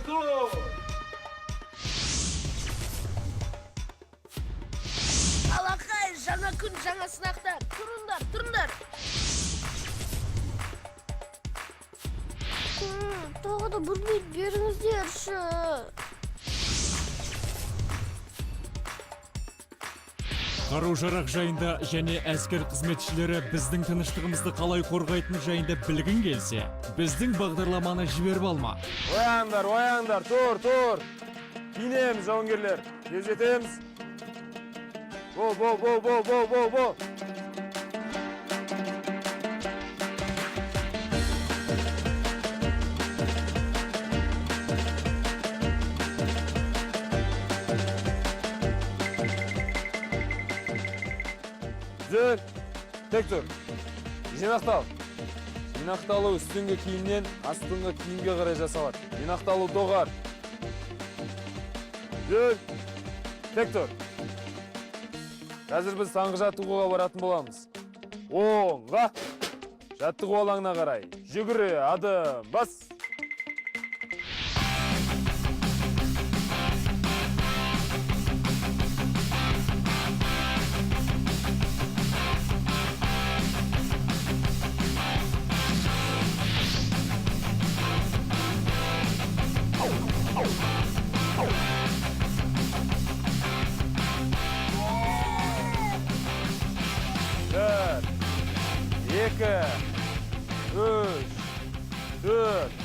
Тұр! Алақай, жаңа күн, жаңа сынақтар. Тұрыңдар, тұрыңдар. Тағы да бір бет беріңіздерші. Қару-жарақ жайында және әскер қызметшілері біздің тыныштығымызды қалай қорғайтыны жайында білгің келсе, біздің бағдарламаны жіберіп алма. Ояндар, ояндар, тұр, тұр! Киінеміз, жауынгерлер, тездетеміз. Бол, бол, бол, бол, бол, бол, бол! Түзел, тек тұр. Жинақтал. Жинақталу үстіңгі киімнен астыңғы киімге қарай жасалады. Жинақталу доғар. Жүр. Тек тұр. Қазір біз таңғы жаттығуға баратын боламыз. Оңға. Жаттығу алаңына қарай. Жүгіре, адым, бас. Бір, екі, үш, төрт.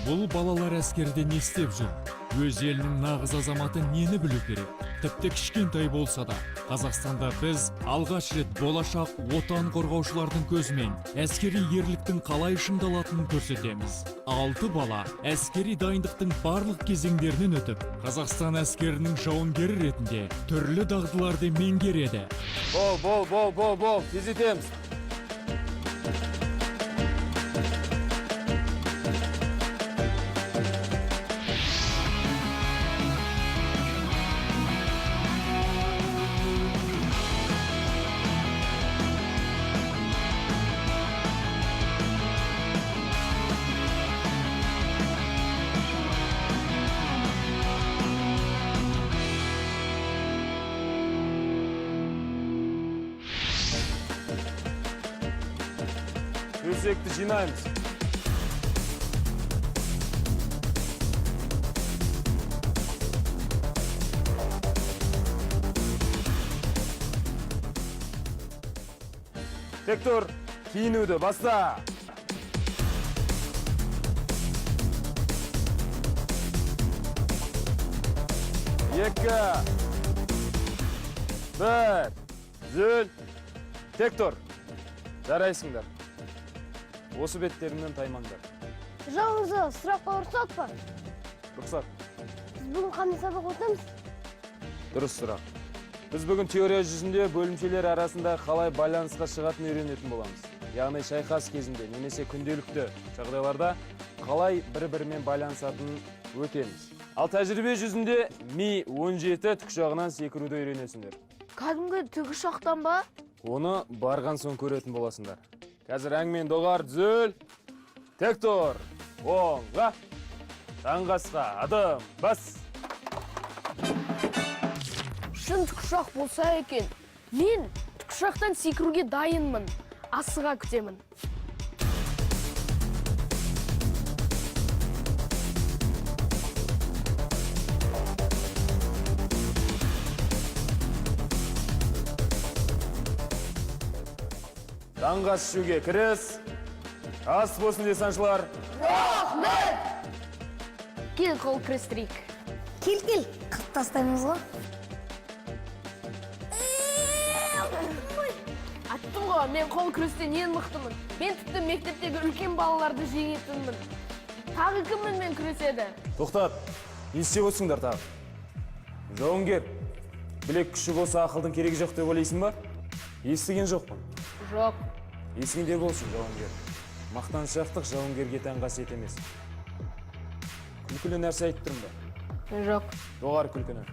Бұл балалар әскерде не істеп жүр? Өз елінің нағыз азаматы нені білу керек? Тіпті кішкентай болса да, Қазақстанда біз алғаш рет болашақ отан қорғаушылардың көзімен әскери ерліктің қалай шыңдалатынын көрсетеміз. Алты бала әскери дайындықтың барлық кезеңдерінен өтіп, Қазақстан әскерінің жауынгері ретінде түрлі дағдыларды меңгереді. Бол, бол, бол, бол, бол, тездетеміз. Төсекті жинаймыз. Тек тұр, киінуді баста. Екі, бір, зүл, тек тұр. Жарайсыңдар. Осы беттеріңнен таймаңдар. Жан мырза, сұраққа рұқсат па? Рұқсат. Біз бүгін қандай сабақ өтеміз? Дұрыс сұрақ. Біз бүгін теория жүзінде бөлімшелер арасында қалай байланысқа шығатынын үйренетін боламыз. Яғни шайқас кезінде немесе күнделікті жағдайларда қалай бір-бірімен байланысатынын өтеміз. Ал тәжірибе жүзінде Ми 17 тікұшағынан секіруді үйренесіңдер. Кәдімгі тікұшақтан ба? Оны барған соң көретін боласыңдар. Қазір әңмен доғар, түзел. Тек тұр. Оңға. Таңғы асқа адым, бас. Шын тікұшақ болса екен. Мен тікұшақтан секіруге дайынмын. Асыға күтемін. Таңғы ас ішуге кіріс. Ас болсын, десантшылар. Кел, қол күрестірейік. Кел, кел, қырып тастаймыз ғой. Айттым ғой, мен қол күрестен ең мықтымын. Мен тіпті мектептегі үлкен балаларды жеңетінмін. Тағы кім менімен күреседі? Тоқтат. Не істеп отырсыңдар тағы? Жауынгер, білек күші болса ақылдың керегі жоқ деп ойлайсың ба? Естіген жоқпын. Жоқ. Есіңде болсын, жауынгер. Мақтаншақтық жауынгерге тән қасиет емес. Күлкілі нәрсе айтып тұрмын ба? Жоқ. Доғар күлкіні.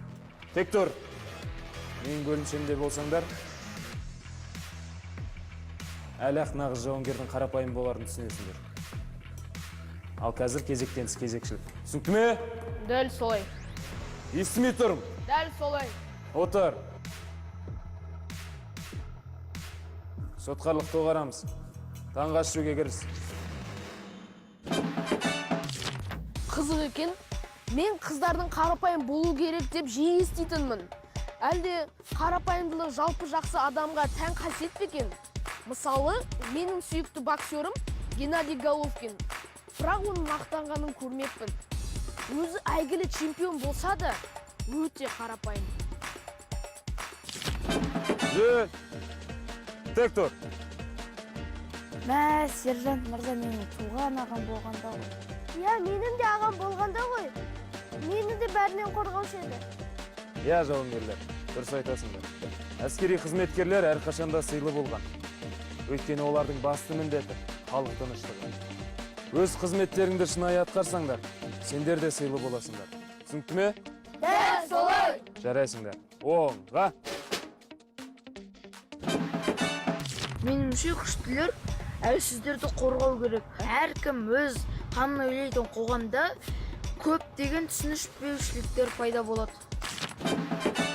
Тек тұр. Менің бөлімшемде болсаңдар, әлі ақ нағыз жауынгердің қарапайым боларын түсінесіңдер. Ал қазір кезектен тыс кезекшілік. Түсінікті ме? Дәл солай. Естімей тұрмын. Дәл солай. Отыр. Сотқарлық доғарамыз. Таңғы ас ішуге кіріс. Қызық екен. Мен қыздардың қарапайым болу керек деп жиі еститінмін. Әлде қарапайымдылық жалпы жақсы адамға тән қасиет пе екен? Мысалы, менің сүйікті боксерім Геннадий Головкин. Бірақ оның мақтанғанын көрмеппін. Өзі әйгілі чемпион болса да, өте қарапайым. Жүр. Тек тұр. Мә, сержант мырза, менің туған ағам болғанда ғой. Иә, менің де ағам болғанда ғой. Мені де бәрінен қорғаушы еді. Иә, жауынгерлер, дұрыс айтасыңдар. Әскери қызметкерлер әрқашанда сыйлы болған. Өйткені олардың басты міндеті халық тыныштығы. Өз қызметтеріңді шынайы атқарсаңдар, сендер де сыйлы боласыңдар. Түсінікті ме? Дәл солай. Жарайсыңдар. Оңға. Меніңше, күштілер әлсіздерді қорғау керек. Әркім өз қамын ойлайтын қоғамда көптеген түсініспеушіліктер пайда болады.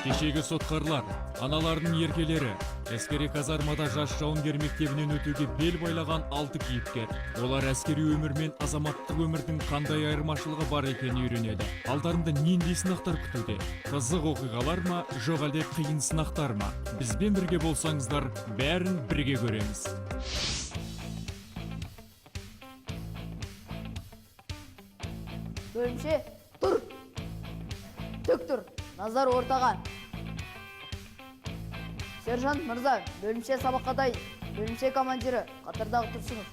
Кешегі сотқарлар, аналарының еркелері, әскери казармада жас жауынгер мектебінен өтуге бел байлаған алты кейіпкер. Олар әскери өмір мен азаматтық өмірдің қандай айырмашылығы бар екенін үйренеді. Алдарында нендей сынақтар күтуде? Қызық оқиғалар ма, жоқ әлде қиын сынақтар ма? Бізбен бірге болсаңыздар, бәрін бірге көреміз. Бөлімше, тұр! Тік тұр, назар ортаға. Сержант мырза, бөлімше сабаққа дайын. Бөлімше командирі, қатардағы тұрсыңыз.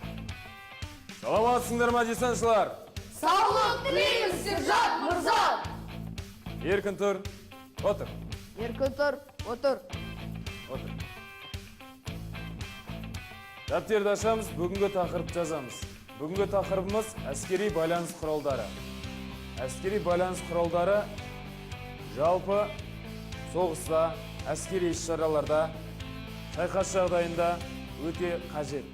Саламатсыңдар ма, десантшылар? Саулық тілейміз, сержант мырза! Еркін тұр. Отыр. Еркін тұр, отыр. Отыр. Дәптерді ашамыз, бүгінгі тақырып жазамыз. Бүгінгі тақырыбымыз әскери байланыс құралдары. Әскери байланыс құралдары жалпы соғыста, әскери іс-шараларда, шайқас жағдайында өте қажет.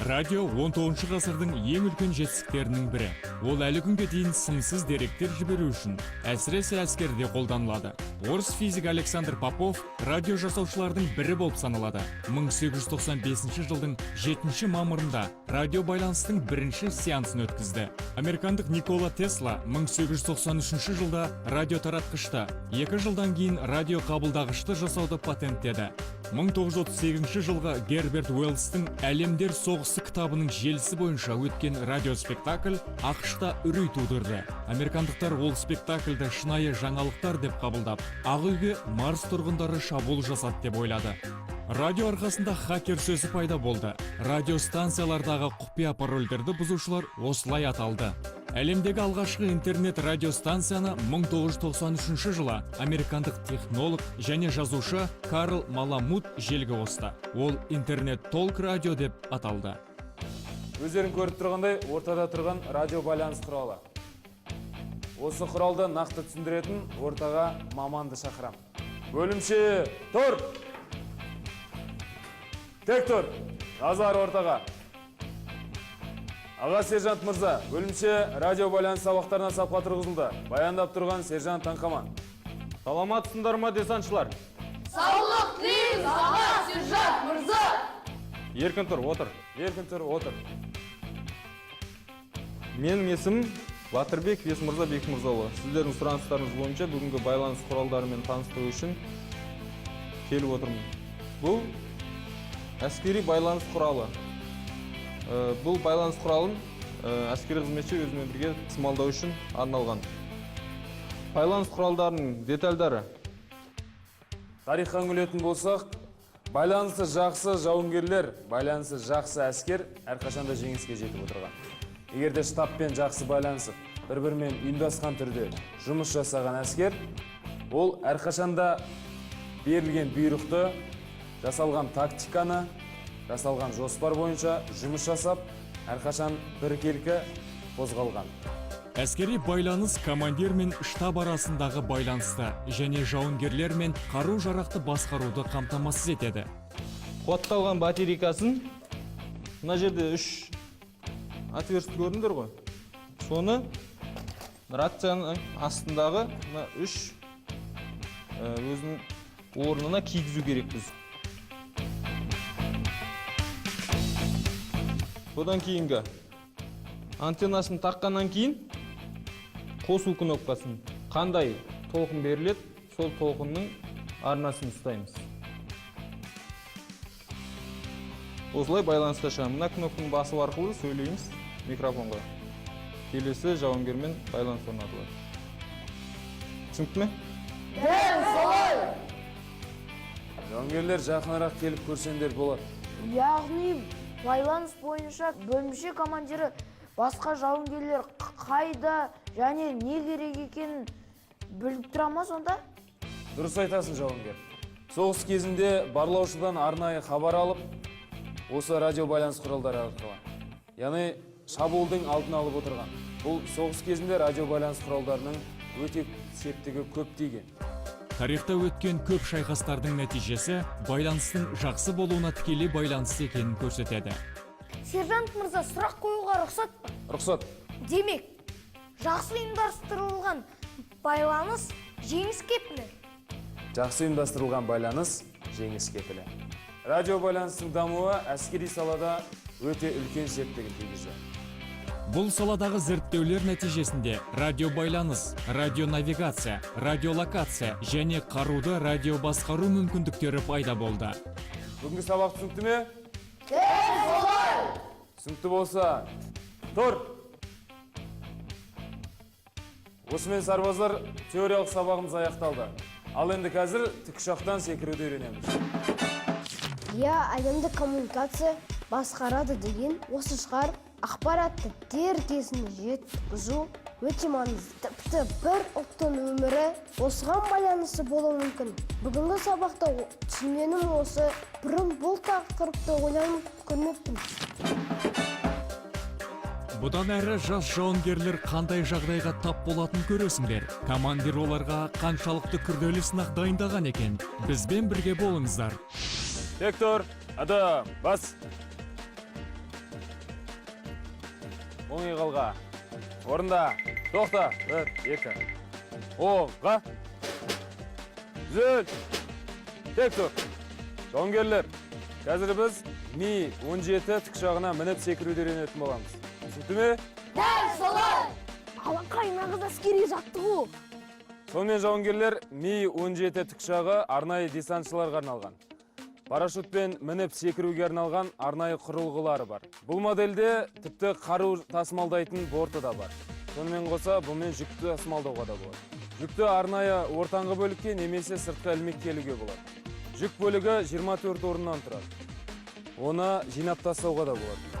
Радио 19 ғасырдың ең үлкен жетістіктерінің бірі. Ол әлі күнге дейін сымсыз деректер жіберу үшін, әсіресе әскерде қолданылады. Орыс физик Александр Попов радио жасаушылардың бірі болып саналады. 1895 жылдың 7 мамырында радио байланыстың бірінші сеансын өткізді. Американдық Никола Тесла 1893 жылда радио таратқышты, 2 жылдан кейін радио қабылдағышты жасауды патенттеді. 1938 жылғы Герберт Уэллстің «Әлемдер соғысы» кітабының желісі бойынша өткен радиоспектакль АҚШ-та үрей тудырды. Американдықтар ол спектакльді шынайы жаңалықтар деп қабылдап, Ақ үйге Марс тұрғындары шабуыл жасады деп ойлады. Радио арқасында хакер сөзі пайда болды. Радиостанциялардағы құпия парольдерді бұзушылар осылай аталды. Әлемдегі алғашқы интернет радиостанцияны 1993 жылы американдық технолог және жазушы Карл Маламут желіге қосты. Ол интернет толк радио деп аталды. Өздерің көріп тұрғандай, ортада тұрған радио байланыс құралы. Осы құралды нақты түсіндіретін ортаға маманды шақырам. Бөлімше, тұр! Тек тұр! Назар ортаға! Аға сержант мырза, бөлімше радио байланыс сабақтарына сапқа тұрғызылды. Баяндап тұрған сержант Таңқаман. Саламатсыңдар ма, десантшылар? Саулық тілейміз, аға сержант мырза! Еркін тұр, отыр. Еркін тұр, отыр. Менің есімім Батырбек Есмырза Бекмырзаұлы. Сіздердің сұраныстарыңыз бойынша бүгінгі байланыс құралдарымен таныстыру үшін келіп отырмын. Бұл әскери байланыс құралы. Бұл байланыс құралын әскери қызметші өзімен бірге тасымалдау үшін арналған. Байланыс құралдарының детальдары. Тарихқа үңілетін болсақ, байланысы жақсы жауынгерлер, байланысы жақсы әскер әрқашанда жеңіске жетіп отырған. Егер де штабпен жақсы байланысып, бір-бірімен ұйымдасқан түрде жұмыс жасаған әскер, ол әрқашанда берілген бұйрықты, жасалған тактиканы Жасалған жоспар бойынша жұмыс жасап, әрқашан біркелкі қозғалған. Әскери байланыс командир мен штаб арасындағы байланысты және жауынгерлер мен қару-жарақты басқаруды қамтамасыз етеді. Қуатталған батарейкасын мына жерде үш отверстие көрдіңдер ғой, соны рацияның астындағы мына үш өзінің орнына кигізу керекпіз. Содан кейінгі антеннасын таққаннан кейін қосу кнопкасын, қандай толқын беріледі, сол толқынның арнасын ұстаймыз. Осылай байланысқа шығамыз. Мына кнопканы басу арқылы сөйлейміз микрофонға. Келесі жауынгермен байланыс орнатылады. Түсінікті ме? Жауынгерлер, жақынырақ келіп көрсеңдер болады. Яғни байланыс бойынша бөлімше командирі басқа жауынгерлер қайда және не керек екенін біліп тұра ма сонда? Дұрыс айтасың, жауынгер. Соғыс кезінде барлаушыдан арнайы хабар алып, осы радио байланыс құралдары арқылы, яғни шабуылдың алдын алып отырған. Бұл соғыс кезінде радио байланыс құралдарының өте септігі көп тиген. Тарихта өткен көп шайқастардың нәтижесі байланыстың жақсы болуына тікелей байланысты екенін көрсетеді. Сержант мырза, сұрақ қоюға рұқсат па? Рұқсат. Демек, жақсы ұйымдастырылған байланыс жеңіс кепілі. Жақсы ұйымдастырылған байланыс жеңіс кепілі. Радио байланыстың дамуы әскери салада өте үлкен септігін тигізді. Бұл саладағы зерттеулер нәтижесінде радиобайланыс, радионавигация, радиолокация және қаруды радиобасқару мүмкіндіктері пайда болды. Бүгінгі сабақ түсінікті ме? Түсінікті болса, тұр! Осымен, сарбаздар, теориялық сабағымыз аяқталды. Ал енді қазір тікұшақтан секіруді үйренеміз. Иә, әлемді коммуникация басқарады деген осы шығар. Ақпаратты дер кезінде жеткізу өте маңызды. Тіпті бір ұлттың өмірі осыған байланысты болуы мүмкін. Бүгінгі сабақта түсінгенім осы. Бұрын бұл тақырыпты ойланып көрмеппін. Бұдан әрі жас жауынгерлер қандай жағдайға тап болатынын көресіңдер. Командир оларға қаншалықты күрделі сынақ дайындаған екен? Бізбен бірге болыңыздар. Тек тұр, адым, бас. Оң иық. Орында, тоқта, бір, екі. Оңға. Түзел. Тек тұр. Жауынгерлер, қазір біз Ми 17 тікұшағына мініп секіруді үйренетін боламыз. Түсінікті ме? Алақай, нағыз әскери жаттығу. Сонымен, жауынгерлер, Ми 17 тікұшағы арнайы десантшыларға арналған. Парашютпен мініп секіруге арналған арнайы құрылғылары бар. Бұл модельде тіпті қару тасымалдайтын борты да бар. Сонымен қоса, бұнымен жүкті тасымалдауға да болады. Жүкті арнайы ортаңғы бөлікке немесе сыртқы ілмекке ілуге болады. Жүк бөлігі 24 орыннан тұрады. Оны жинап тастауға да болады.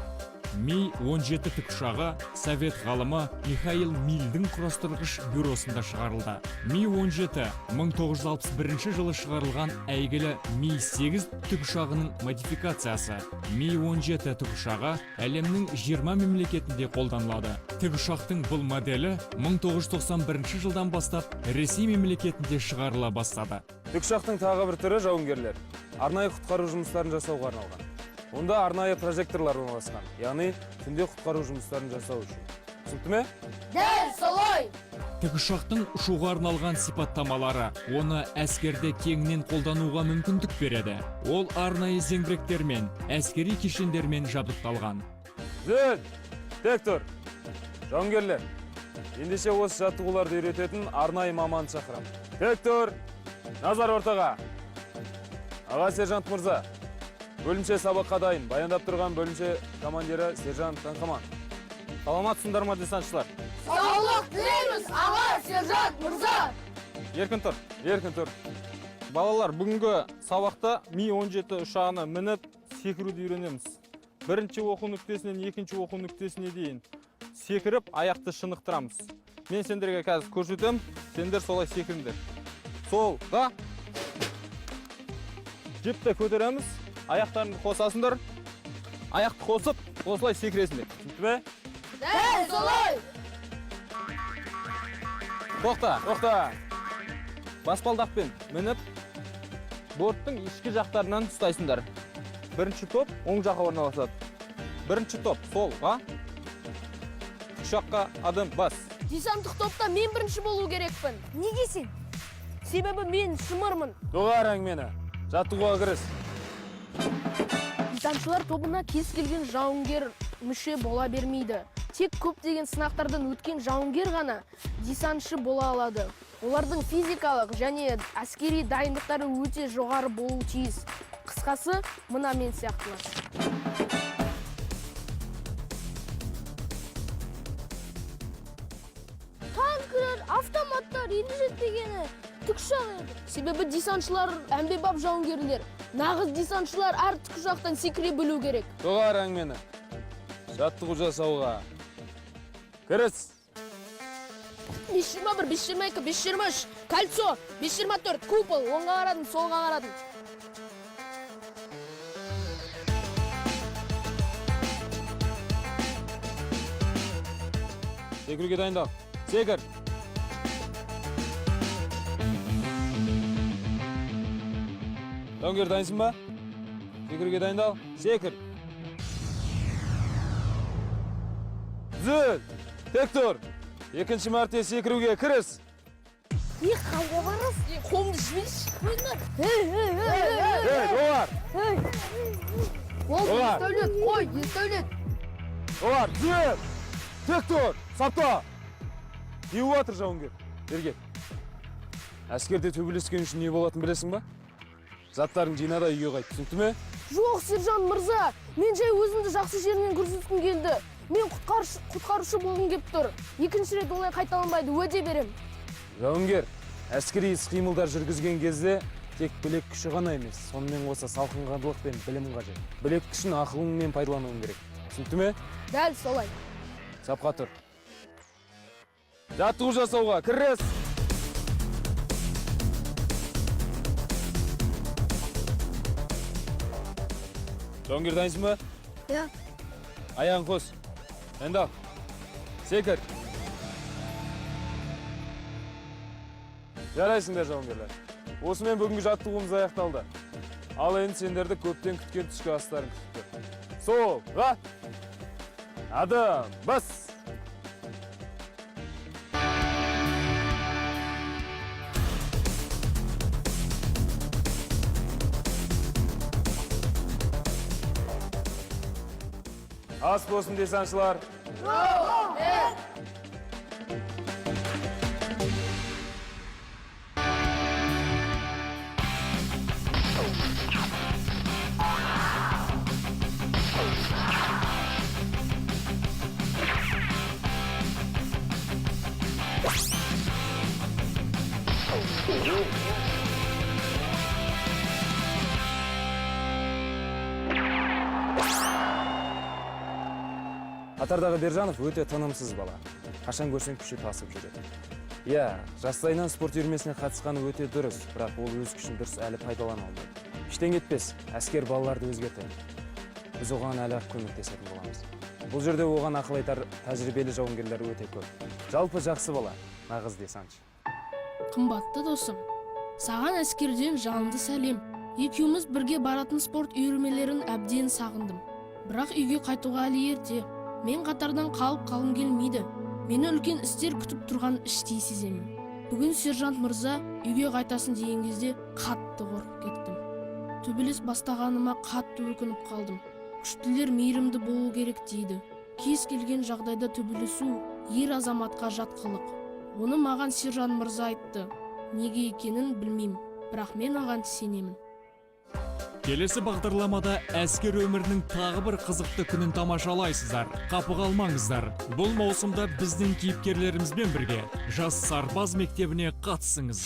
Ми 17 тікұшағы совет ғалымы Михаил Мильдің құрастырғыш бюросында шығарылды. Ми 17 1961 жылы шығарылған әйгілі Ми 8 тікұшағының модификациясы. Ми 17 тікұшағы әлемнің 20 мемлекетінде қолданылады. Тікұшақтың бұл моделі 1991 жылдан бастап Ресей мемлекетінде шығарыла бастады. Тікұшақтың тағы бір түрі, жауынгерлер, арнайы құтқару жұмыстарын жасауға арналған. Онда арнайы прожекторлар орналасқан, яғни түнде құтқару жұмыстарын жасау үшін. Түсінікті ме? Дәл солай. Тікұшақтың ұшуға арналған сипаттамалары оны әскерде кеңінен қолдануға мүмкіндік береді. Ол арнайы зеңбіректермен, әскери кешендермен жабдықталған. Түзел, тек тұр. Жауынгерлер, ендеше осы жаттығуларды үйрететін арнайы маман шақырамын. Тек тұр, назар ортаға. Аға сержант мырза, бөлімше сабаққа дайын. Баяндап тұрған бөлімше командирі сержант Таңқаман. Саламатсыңдар ма, десантшылар? Саулық тілейміз, аға сержант мырза. Еркін тұр. Еркін тұр. Балалар, бүгінгі сабақта Ми 17 ұшағына мініп секіруді үйренеміз. Бірінші оқу нүктесінен екінші оқу нүктесіне дейін секіріп, аяқты шынықтырамыз. Мен сендерге қазір көрсетемін, сендер солай секіріңдер. Солға. Жіпті көтереміз, аяқтарыңды қосасыңдар. Аяқты қосып, осылай секіресіңдер. Түсінікті ме? Дәл солай! Тоқта. Тоқта. Баспалдақпен мініп, борттың ішкі жақтарынан ұстайсыңдар. Бірінші топ оң жаққа орналасады. Бірінші топ солға, ұшаққа адым бас. Десанттық топта мен бірінші болу керекпін. Неге сен? Себебі мен шымырмын. Доғар әңгімені. Жаттығуға кіріс. Десантшылар тобына кез келген жауынгер мүше бола бермейді. Тек көптеген сынақтардан өткен жауынгер ғана десантшы бола алады. Олардың физикалық және әскери дайындықтары өте жоғары болуы тиіс. Қысқасы, мына мен сияқтылар. Танкілер, автоматтар енді жетпегені тікұшақ еді. Себебі десантшылар әмбебап жауынгерлер. Нағыз десантшылар әр тікұшақтан секіре білу керек. Доғар әңгімені. Жаттығу жасауға кіріс. 521, 522, 523, кольцо, 524, купол. Оңға қарадым, солға қарадым. Секіруге дайындал. Секір. Жауынгер, дайынсың ба? Секіруге дайындал. Секір. Түзел. Тек тұр. Екінші мәрте секіруге кіріс. Не, қайда барасың? Қолымды жіберші. Ей, ей, ей, ей, Ей, доғар. ей. Ол Доғар. Есдәулет, қой, Есдәулет. Доғар, түзел. Тек тұр. Сапта. Не болып жатыр, жауынгер? Бері кел. Әскерде төбелескен үшін не болатынын білесің ба? Заттарыңды жина да үйге қайт. Түсінікті ме? Жоқ, сержант мырза, мен жай өзімді жақсы жерінен көрсеткім келді. Мен құтқарушы болғым кеп тұр. Екінші рет олай қайталанбайды, уәде берем. Жауынгер, әскери іс-қимылдар жүргізген кезде тек білек күші ғана емес, сонымен қоса салқынқандылық пен білім қажет. Білек күшін ақылыңмен пайдалануың керек. Түсінікті ме? Дәл солай. Сапқа тұр. Жаттығу жасауға кіріс. Жауынгер, дайынсың ба? Иә. Аяғын қос. Дайындал. Секір. Жарайсыңдар, жауынгерлер. Осымен бүгінгі жаттығуымыз аяқталды. Ал енді сендерді көптен күткен түскі астарың күтіп тұр. Солға. Адым, бас. Ас болсын, десантшылар. Қатардағы Бержанов өте тынымсыз бала. Қашан көрсең күші тасып жүреді. Иә, жастайынан спорт үйірмесіне қатысқаны өте дұрыс, бірақ ол өз күшін дұрыс әлі пайдалана алмайды. Ештеңе етпес, әскер балаларды өзгертеді. Біз оған әлі ақ көмектесетін боламыз. Бұл жерде оған ақыл айтар тәжірибелі жауынгерлер өте көп. Жалпы жақсы бала, нағыз десантшы. Қымбатты досым, саған әскерден жалынды сәлем. Екеуміз бірге баратын спорт үйірмелерін әбден сағындым. Бірақ үйге қайтуға әлі ерте. Мен қатардан қалып қалғым келмейді. Мені үлкен істер күтіп тұрған іштей сеземін. Бүгін сержант мырза үйге қайтасың деген кезде қатты қорқып кеттім. Төбелес бастағаныма қатты өкініп қалдым. Күштілер мейірімді болу керек дейді. Кез келген жағдайда төбелесу ер азаматқа жат қылық. Оны маған сержант мырза айтты. Неге екенін білмеймін, бірақ мен оған сенемін. Келесі бағдарламада әскер өмірінің тағы бір қызықты күнін тамашалайсыздар. Қапы қалмаңыздар. Бұл маусымда біздің кейіпкерлерімізбен бірге жас сарбаз мектебіне қатысыңыз.